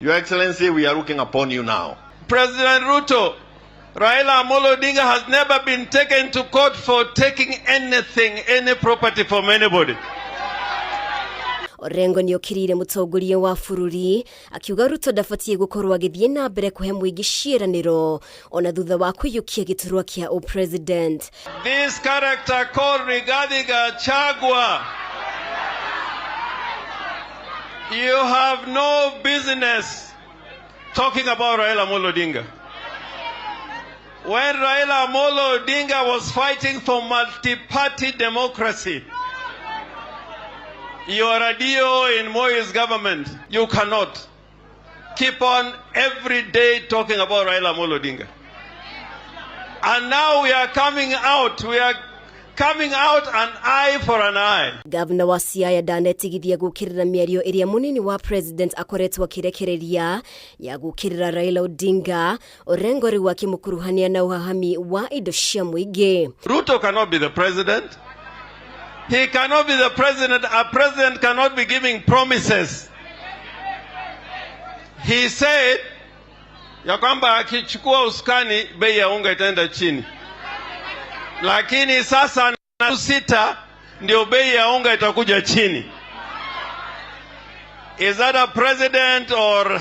Your Excellency, we are looking upon you now. President Ruto, Raila Amolo Odinga has never been taken to court for taking anything, any property from anybody. Orengo nĩokĩrĩire mũtongoria wa bũrũri akiuga Ruto ndabatiĩ gũkorwo agĩthiĩ na mbere kũhe mũingĩ ciĩranĩro ona thutha wa kũiyũkia gĩturwa kĩa ũpresident. This character called Rigathi Gachagua, you have no business talking about Raila Amolo Odinga. When Raila Amolo Odinga was fighting for multi-party democracy, you are a DO in Moi's government. You cannot keep on every day talking about Raila Amolo Odinga. And now we are coming out. We are coming out an eye for an eye. Gavana wa Siaya ndanetigithia gũkĩrĩra mĩario ĩrĩa mũnini wa president akoretwo akĩrekereria ya gũkĩrĩra Raila Odinga. Orengo rĩu akĩmũkuruhania na ũhahami wa indo cia mũingĩ. Ruto cannot be the president. He cannot be the president. A president cannot be giving promises. He said ya kwamba akichukua usukani bei ya unga itaenda chini, lakini sasa na sita ndio bei ya unga itakuja chini. Is that a president or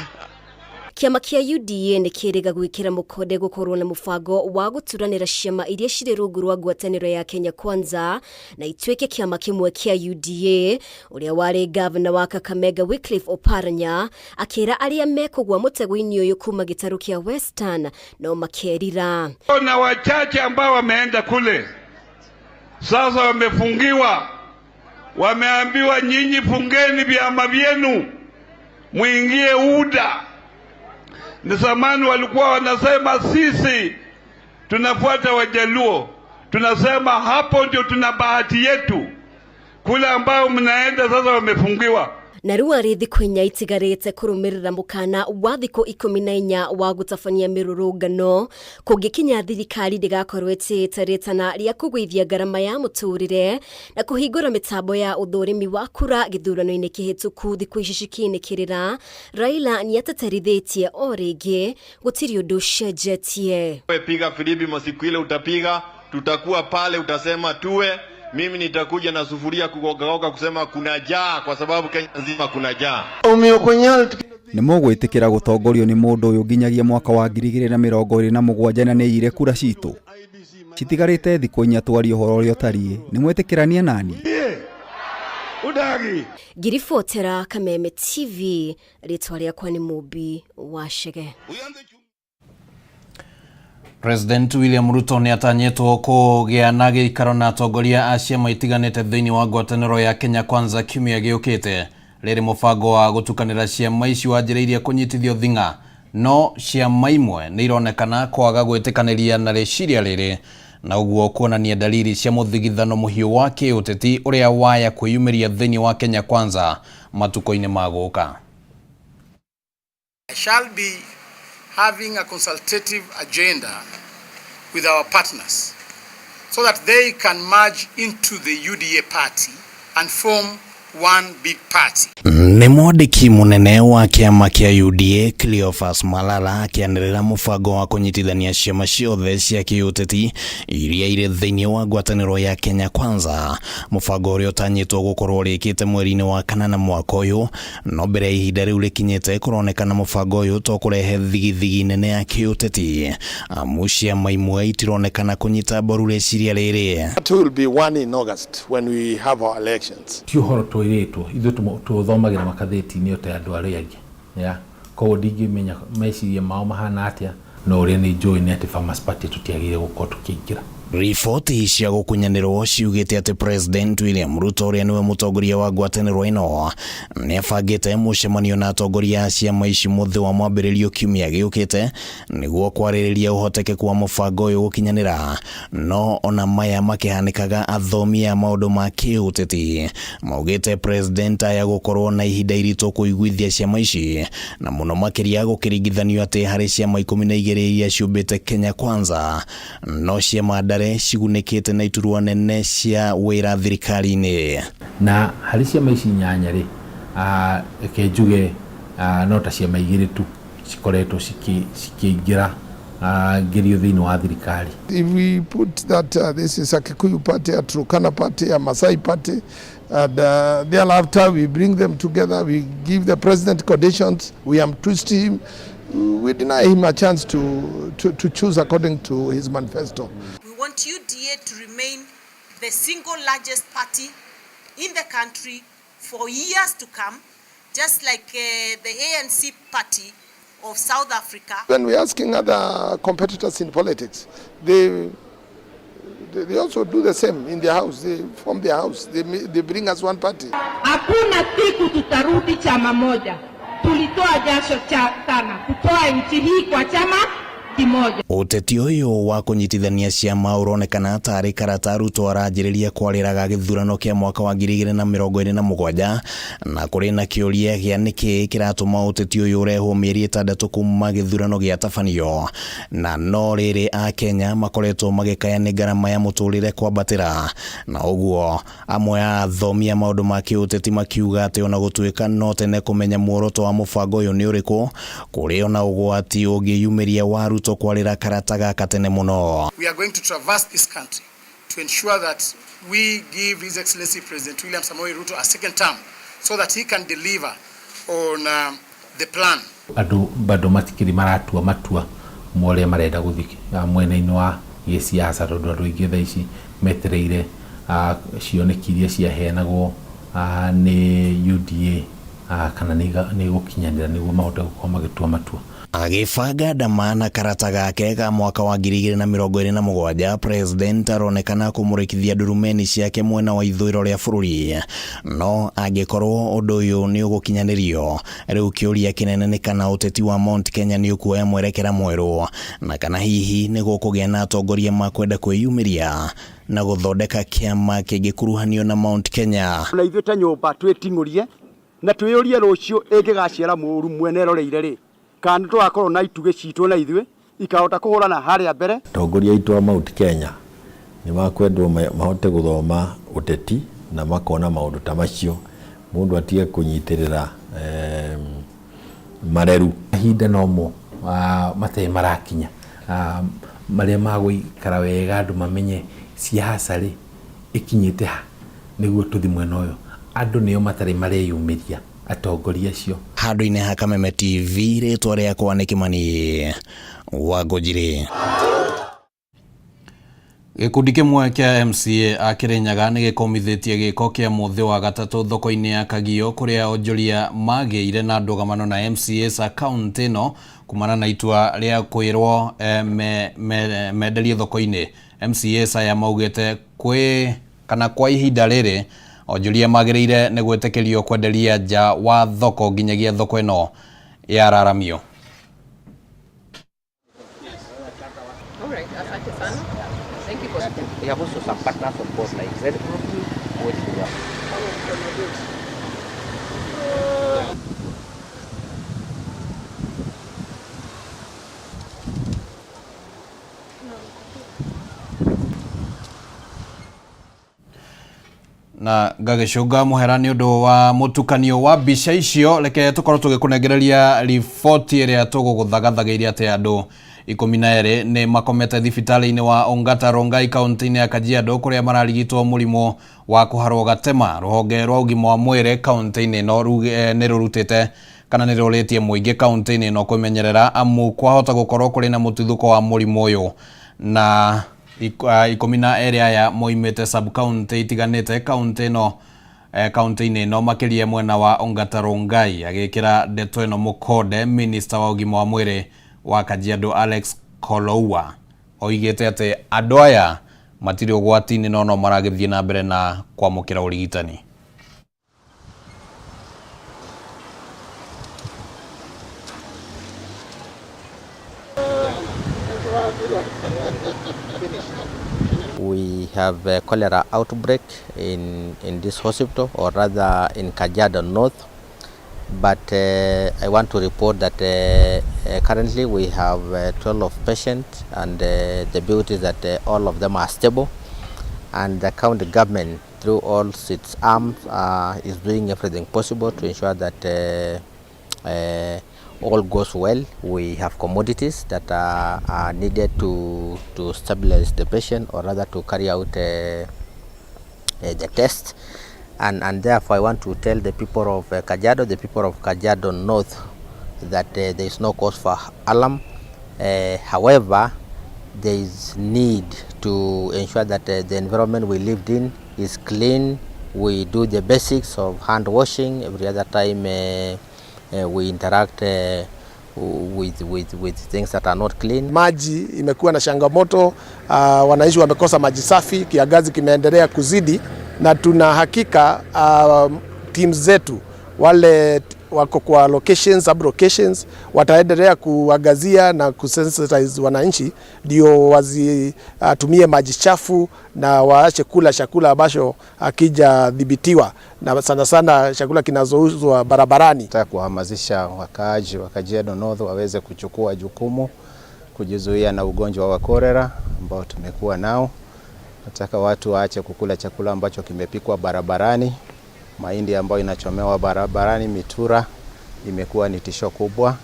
Kĩama kĩa UDA nĩ kĩrĩga gwĩkĩra mũkonde gũkorwo na mũbango wa gũturanĩra ciama iria cirĩ rungu rwa ngwatanĩro ya Kenya Kwanza na ituĩke kĩama kĩmwe kĩa UDA. Ũrĩa warĩ gavana wa Kakamega Wycliffe Oparanya akĩra arĩa mekũgwa mũtego-inĩ ũyũ kuma gĩtarũ kĩa Western no makerira. Na wachache ambao wameenda kule sasa wamefungiwa, wameambiwa nyinyi fungeni vyama vyenu mwingie UDA. Ni zamani walikuwa wanasema sisi tunafuata Wajaluo, tunasema hapo ndio tuna bahati yetu. Kule ambao mnaenda sasa wamefungiwa. Na rĩu arĩ thikũ inya itigarĩte kũrũmĩrĩra mũkana wa thikũ 14 wa gũtabania mĩrũrũngano kũngĩkinya thirikari ndĩgakorwo ĩtĩĩte rĩtana rĩa kũgũithia ngarama ya mũtũrĩre na kũhingũra mĩtambo ya ũthũrimi wa kura gĩthurano-inĩ kĩhĩtũku. Thikũ ici cikĩnĩkĩrĩra, Raila nĩateterithĩtie o rĩngĩ gũtirĩ ũndũ ũcenjetie. Wewe piga filimbi masiku ile utapiga, tutakuwa pale, utasema tuwe. Mimi nitakuja na sufuria kugogagoga kusema kuna jaa, kwa sababu Kenya nzima kuna jaa. Nĩ mũgwĩtĩkĩra gũtongorio nĩ mũndũ ũyũ nginyagia mwaka wa 2027 na nĩaiyire kura citũ? Citigarĩte thikũ inya twarie ũhoro ũrĩa ũtariĩ. Nĩ mwetĩkĩrania nani? Udagi. Ngiribotera Kameme TV, rĩtwa rĩakwa nĩ Mũmbi wa Chege. President William Ruto nĩ atanyĩtwo kũgĩa na gĩikaro na atongoria a ciama itiganĩte thĩinĩ wa ngwatanĩro ya Kenya Kwanza kiumia gĩũkĩte. Rĩrĩ mũbango wa gũtukanĩra ciama ici wanjĩrĩirie kũnyitithio thing'a, no ciama imwe nĩ ironekana kwaga gwĩtĩkanĩria na rĩciria rĩrĩ, na ũguo kuonania dalili cia mũthigithano mũhiũ wa kĩũteti ũrĩa waya kwĩyumĩria thĩinĩ wa Kenya Kwanza matukũ-inĩ ma gũka. I shall be having a consultative agenda with our partners so that they can merge into the UDA party and form one big party. Nĩ mwandĩki mũnene wa kĩama kĩa UDA Cleophas Malala akĩanĩrĩra mũbango wa kũnyitithania ciama ciothe cia kĩũteti iria irĩ thĩinĩ wa ngwatanĩro ya Kenya Kwanza, mũbango ũrĩa ũtanyĩtwo gũkorwo ũrĩkĩte mweri-inĩ wa kanana mwaka ũyũ. No mbere ya ihinda rĩu rĩkinyĩte, kũronekana mũbango ũyũ to kũrehe thigithigi nene ya kĩũteti, amu ciama imwe itironekana kũnyita mbaru rĩciria rĩrĩ. That will be one in August when we have our elections. Ti ũhoro twĩrĩtwo ithuĩ, tũthomagĩra makathĩti-inĩ o ta andũ arĩa angĩ ya koguo ndingĩmenya meciria mao mahana atĩa, no ũrĩa nĩ njũĩ nĩ atĩ Farmers Party tũtiagĩrĩire gũkorwo tũkĩingĩra. Riboti cia gũkunyanĩrwo ciugĩte atĩ President William Ruto, ũrĩa nĩwe mũtongoria wa ngwatanĩro ĩno, nĩ abangĩte mũcemanio na atongoria a ciama ici mũthĩ wa mwambĩrĩrio kiumia gĩũkĩte nĩguo kwarĩrĩria ũhotekeku wa mũbango ũyũ gũkinyanĩra. No ona maya makĩhanĩkaga, athomi a maũndũ ma kĩũteti maugĩte President aya gũkorwo na ihinda iritũ kũiguithia ciama ici, na mũno makĩria gũkĩringithanio atĩ harĩ ciama 12 iria ciũmbĩte Kenya Kwanza, no ciama ndare cigunĩkĩte na iturwa nene cia wĩra thirikari-inĩ. Na harĩ ciama ici inyanya rĩ, reke njuge No ta ciama igĩrĩ tu cikoretwo cikĩingĩra ngerio thĩinĩ wa thirikari. If we put that this is a Kikuyu party, a Turkana party, a Maasai party, and thereafter we bring them together, we give the president conditions, we untwist him, we deny him a chance to choose according to his manifesto. We want UDA to remain the single largest party in the country for years to come, just like the ANC party of South Africa. When we're asking other competitors in politics, they also do the same in their house. They form their house. They bring us one party. Hakuna siku tutarudi chama moja. Tulitoa jasho sana kutoa nchi hii kwa chama kimoja. Ũteti ũyũ wa kũnyitithania ciama ũronekana tarĩ karata Ruto aranjĩrĩria kwarĩraga gĩthurano kĩa mwaka wa 2027 na kũrĩ na kĩũria gĩa nĩkĩ kĩratũma ũteti ũyũ ũrehwo mĩeri 6 kuma gĩthurano gĩatabanio na no rĩrĩ a Kenya makoretwo magĩkaya nĩ ngarama ya mũtũrĩre kwambatĩra na ũguo amwe a athomi a maũndũ ma kĩũteti makiuga atĩ ona gũtuĩka no tene kũmenya muoroto wa mũbango ũyũ nĩ ũrĩkũ kũrĩ ona ũgwati ũngĩyumĩria wa Ruto kwarĩra karata gaka tene mũno. We are going to traverse this country to ensure that we give His Excellency President William Samoei Ruto a second term so that he can deliver on the plan. Andũ bado matikĩrĩ maratua matua morĩa marenda gũthiĩ mwena-inĩ wa gĩsiasa tondũ andũ aingĩ thaa ici metereire cioneki iria ciaheanagwo nĩ UDA kana nĩ gũkinyanĩra nĩguo mahote gũkorwo magĩtua matua. Agĩbanga ndama na karata gake ga mwaka wa 2027 president aronekana kũmũrĩkithia ndurumeni ciake mwena wa ithũĩro rĩa bũrũri no angĩkorwo ũndũ ũyũ nĩ ũgũkinyanĩrio rĩu kĩũria kĩnene nĩ kana ũteti wa Mount Kenya nĩ ũkuoya mwerekera mwerũ na kana hihi nĩ gũkũgĩa na atongoria makwenda kwĩyumĩria na gũthondeka kĩama kĩngĩkuruhanio na Mount Kenya. Na ithuĩ ta nyũmba twĩting'ũrie na twĩyũrie rũciũ ĩngĩgaciara mũru mwene eroreire rĩ kana tũgakorwo na itugĩ citũ na ithuĩ ikahota kũhũrana harĩa mbere. Atongoria aitũ a Mount Kenya nĩ makwendwo mahote gũthoma ũteti na makona maũndũ ta macio mũndũ atige kũnyitĩrĩra mareru. Mahinda nomo matarĩ marakinya marĩa magũikara wega andũ mamenye siasa rĩ ĩkinyĩte ha nĩguo tũthi mwena ũyũ andũ nĩo matarĩ mareyumĩria atongoria acio. Handũ-inĩ ha Kameme TV rĩtwa rĩakwa nĩ Kimani wa Ngũnjiri. Gĩkundi kĩmwe kĩa MCA a Kirinyaga nĩ gĩkomithĩtie gĩko kĩa mũthĩ wa gatatũ thoko-inĩ ya Kagio kũrĩa onjoria magĩire na ndũgamano na MCAs a kaunti ĩno kumana na itua rĩa kwĩrwo menderie thoko-inĩ. MCAs aya maugĩte kwĩ kana kwa ihinda rĩrĩ onjoria magĩrĩire nĩ gwĩtĩkĩrio kwenderia nja wa thoko nginyagia thoko ĩno yararamio. We have also some partners on board like Red Group, which we are. Na ngagĩcũnga mũhera nĩ ũndũ wa mũtukanio wa mbica icio reke tũkorwo tũgĩkũnengereria riboti ĩrĩa tũgũgũthagathagĩire atĩ andũ 12 nĩ makomete thibitarĩ-inĩ wa Ongata Rongai kaunti-inĩ ya Kajiado kũrĩa mararigitwo mũrimũ wa kũharwo gatema. Rũhonge rwa ũgima wa mwĩrĩ kaunti-inĩ ĩno nĩ rũrutĩte kana nĩ rũrĩtie mũingĩ kaunti-inĩ ĩno kwĩmenyerera amu kwahota gũkorwo kũrĩ na mũtuthũko wa mũrimũ ũyũ na 12 aya moimĩte sub county itiganĩte kaunti ĩno kaunti-inĩ ĩno makĩria mwena wa Ongata Rongai. Agĩkĩra ndeto ĩno mũkonde minister wa ũgima wa mwĩrĩ wa Kajiado Alex Koloua oigĩte atĩ andũ aya matirĩ ũgwati-inĩ no maragĩthiĩ na mbere na kwamũkĩra ũrigitani. We have a cholera outbreak in this hospital, or rather in Kajiado North. But I want to report that currently we have 12 patients, and the beauty is that all of them are stable, and the county government through all its arms is doing everything possible to ensure that All goes well. We have commodities that are needed to stabilize the patient, or rather to carry out the test. And therefore I want to tell the people of Kajiado, the people of Kajiado North, that there is no cause for alarm. However, there is need to ensure that the environment we lived in is clean. We do the basics of hand washing every other time we interact with things that are not clean. Maji imekuwa na changamoto, wananchi wamekosa maji safi, kiangazi kimeendelea kuzidi, na tuna hakika teams zetu wale wako kwa locations, sub locations wataendelea kuangazia na kusensitize wananchi ndio wasitumie maji chafu na waache kula chakula ambacho hakijadhibitiwa, na sana sana chakula kinazouzwa barabarani. Nataka kuhamasisha wakaaji wa Kajiado North waweze kuchukua jukumu kujizuia na ugonjwa wa kolera ambao tumekuwa nao. Nataka watu waache kukula chakula ambacho kimepikwa barabarani. Mahindi ambayo inachomewa barabarani, mitura, imekuwa ni tisho kubwa.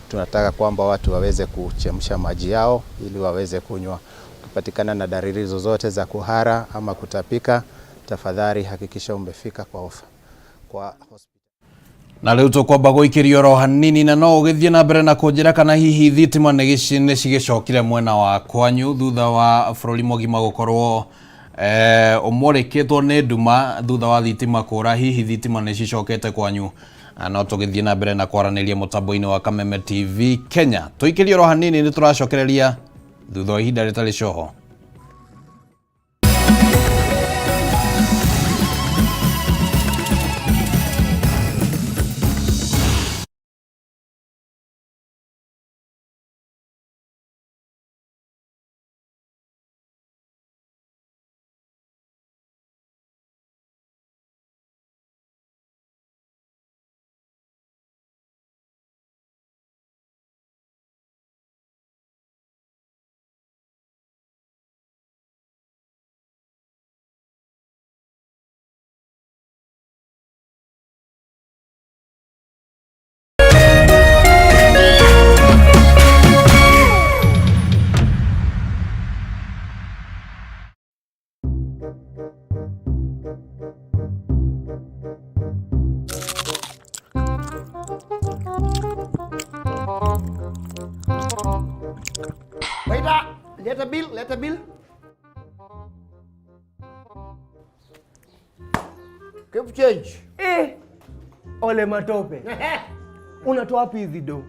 Tunataka kwamba watu waweze kuchemsha maji yao ili waweze kunywa. Ukipatikana na dalili zozote za kuhara ama kutapika, tafadhali hakikisha umefika kwa hospitali. Na rĩu tũkwamba gũikĩrio oro hanini na no ũgĩthiĩ na mbere na kũnjĩra kana hihi thitima nĩ cigĩcokire mwena wa kwanyu thutha wa bũrũri mũgima gũkorwo ũmũrĩkĩtwo nĩ nduma thutha wa thitima kũra, hihi thitima nĩ cicokete kwanyu? No tũgĩthiĩ na mbere na kwaranĩria mũtambo-inĩ wa Kameme TV Kenya. Tũikĩrio oro hanini nĩ tũracokereria thutha wa ihinda rĩtarĩ coho. Waiter, leta bill, leta bill. Keep change. Ole Matope. Unatoa wapi hizi do?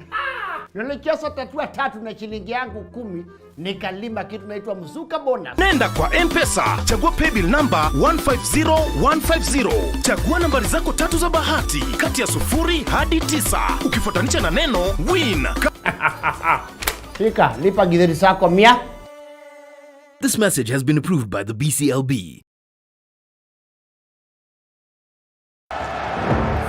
Nilicheza tatua 3 na shilingi yangu 10 nikalima kitu naitwa mzuka bonus. Nenda kwa M-Pesa, chagua paybill number 150150. Chagua nambari zako 3 za bahati kati ya 0 hadi 9. Ukifuatanisha na neno win. Fika, lipa githeri sako 100. This message has been approved by the BCLB.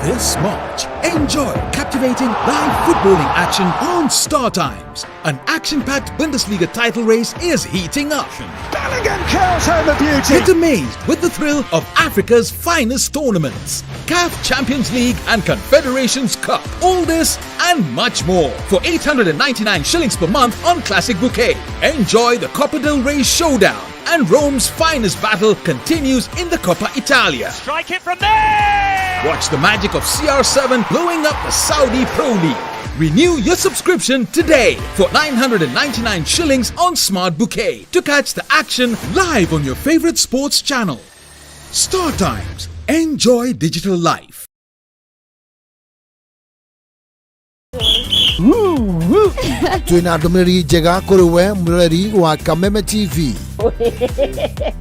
This March, enjoy captivating live footballing action on Star Times. An action-packed Bundesliga title race is heating up. Bellingham curls home a beauty. Get amazed with the thrill of Africa's finest tournaments. CAF Champions League and Confederations Cup. All this and much more for 899 shillings per month on Classic Bouquet. Enjoy the Copa del Rey showdown and Rome's finest battle continues in the Coppa Italia. Strike it from there! Watch the magic of CR7 blowing up the Saudi Pro League. Renew your subscription today for 999 shillings on Smart Bouquet to catch the action live on your favorite sports channel. Star Times. Enjoy digital life. Twina ndũmĩrĩri njega kũrĩ we mwĩroreri wa Kameme TV.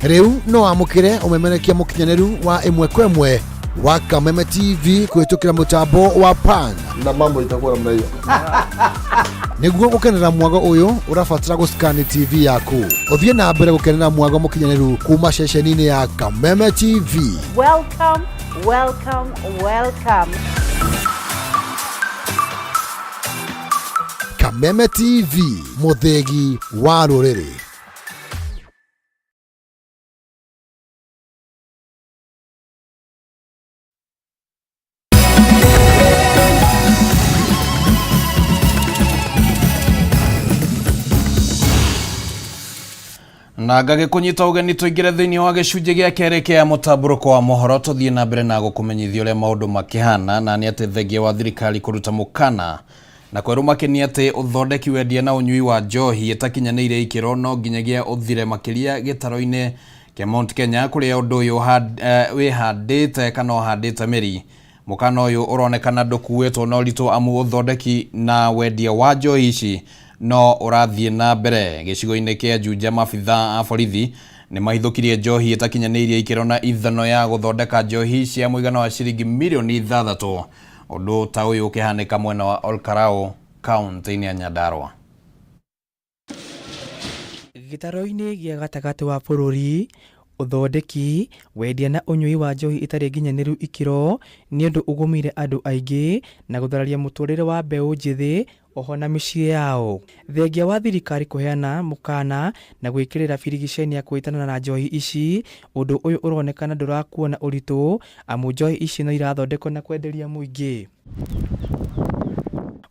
Rĩu no amũkĩre ũmemerekia mũkinyanĩru wa ĩmwe kwa ĩmwe wa Kameme TV kũhĩtũkĩra mũtambo wa Pan. Na mambo itakuwa namna hiyo. Nĩguo gũkenera mwago ũyũ ũrabatara gũscan TV yaku. Ũthiĩ na mbere gũkenera mwago mũkinyanĩru kuma ceceni-inĩ ya Kameme TV. Welcome, welcome, welcome. Kameme TV, mũthĩgi wa rũrĩrĩ. Na ngagĩkũnyita ũgeni tũingĩre thĩinĩ wa gĩcunjĩ gĩa kerĩ kĩa mũtambũrũko wa mohoro, tũthiĩ na mbere na gũkũmenyithia ũrĩa maũndũ makĩhana, na nĩ atĩ thengia wa thirikari kũruta mũkana na kwerũ makĩnia atĩ ũthondeki, wendia na ũnyui wa njohi ĩtakinyanĩire ikĩro no nginyagia ũthire, makĩria gĩtaro-inĩ kĩa Mount Kenya kũrĩa ũndũ ũyũ wĩhandĩte kana ũhandĩte mĩri. Mũkana ũyũ ũronekana ndũkuĩtwo na ũritũ, amu ũthondeki na wendia wa njohi ici no ũrathiĩ na mbere. Gĩcigo-inĩ kĩa Juja, maabithaa a borithi nĩ mahithũkirie njohi ĩtakinyanĩirie ikĩro na ithano ya gũthondeka njohi cia mũigana wa ciringi mirioni 6. Ũndũ ta ũyũ ũkĩhanĩka mwena wa Olkarau, kaunti-inĩ ya Nyandarua. Gĩtaro-inĩ gĩa gatagatĩ wa bũrũri, ũthondeki, wendia na ũnyui wa njohi ĩtarĩ nginyanĩru ikĩro nĩ ũndũ ũgũmĩire andũ aingĩ na gũthararia mũtũrĩre wa mbeũ njĩthĩ oho na mĩciĩ yao. Thengia wa thirikari kũheana mũkana na gwĩkĩrĩra birigiceni ya kũhĩtana na njohi ici, ũndũ ũyũ ũronekana ndũrakuo na ũritũ, amu njohi ici no irathondekwo na kwenderia mũingĩ.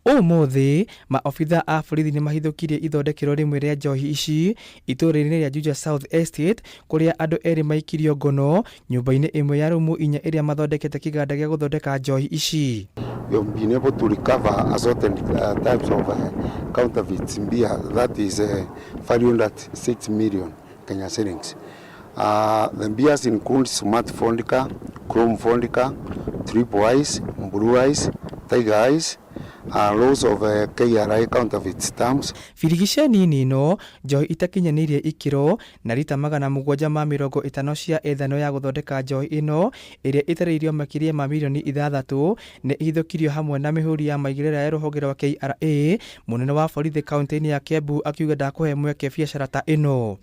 Ũmũthĩ maobithaa a borithi nĩ mahithũkirie ithondekero rĩmwe rĩa njohi ici itũũra-inĩ rĩa Juja South Estate, kũrĩa andũ erĩ maikirio ngono nyũmba-inĩ ĩmwe ya rumu 4 ĩrĩa mathondekete kĩganda gĩa gũthondeka njohi ici. We have been able to recover assorted types of counterfeit beer that is valued at 6 million Kenya shillings. The beers include Smart Vodka, Chrome Vodka, Triple Ice, Blue Ice, Tiger Ice, lots of KRA counterfeit stamps. Birigiceni-inĩ ĩno, njohi itakinyanĩirie ikĩro na rita 750 cia ethano ya gũthondeka njohi ĩno ĩrĩa ĩtarĩirio makĩria ma mirioni 6 nĩ ihithũkirio hamwe na mĩhũri ya maigĩrĩra ya rũhonge rwa KRA. Mũnene wa borithi kaunti-inĩ ya Kiambu akiuga ndakũhe mweke biacara ta ĩno.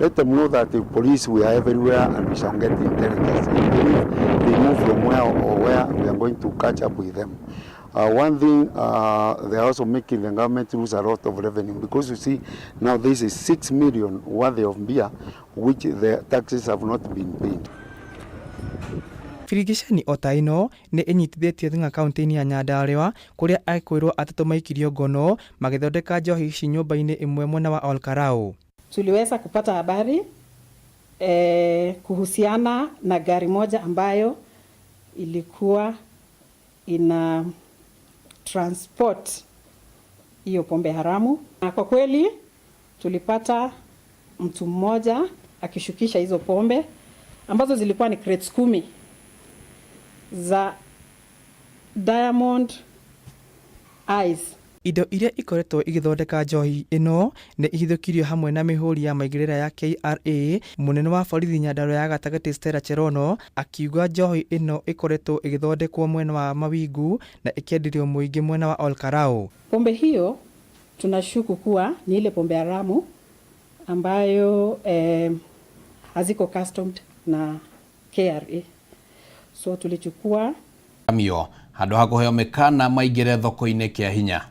Let them know that the police, we are everywhere and we shall get intelligence. Even if they move from where or where, we are going to catch up with them. One thing, they are also making the government lose a lot of revenue, because you see now this is 6 million worth of beer which the taxes have not been paid. Birigiceni o ta ĩno nĩ ĩnyitithĩtio thing'a kaunti-inĩ ya Nyandarua, kũrĩa ekũĩrwo atatũ maikirio ngono magĩthondeka njohi ici nyũmba-inĩ ĩmwe mwena wa Olkarau. Tuliweza kupata habari kuhusiana na gari moja ambayo ilikuwa ina transport hiyo pombe haramu, na kwa kweli tulipata mtu mmoja akishukisha hizo pombe ambazo zilikuwa ni crates 10 za Diamond Ice. Indo iria ikoretwo igĩthondeka njohi ĩno nĩ ihithũkirio hamwe na mĩhũri ya maigĩrĩra ya KRA. Mũnene wa borithi Nyandarua ya gatagatĩ Stella Cherono akiuga njohi ĩno ĩkoretwo ĩgĩthondekwo mwena wa Mawingu na ĩkĩenderio mũingĩ mwena wa Olkarau. Pombe hiyo tunashuku kuwa ni ile pombe haramu ambayo haziko customed na KRA. So tulichukua mio handũ ha kũheo mĩkana maingĩre thoko-inĩ kĩa hinya.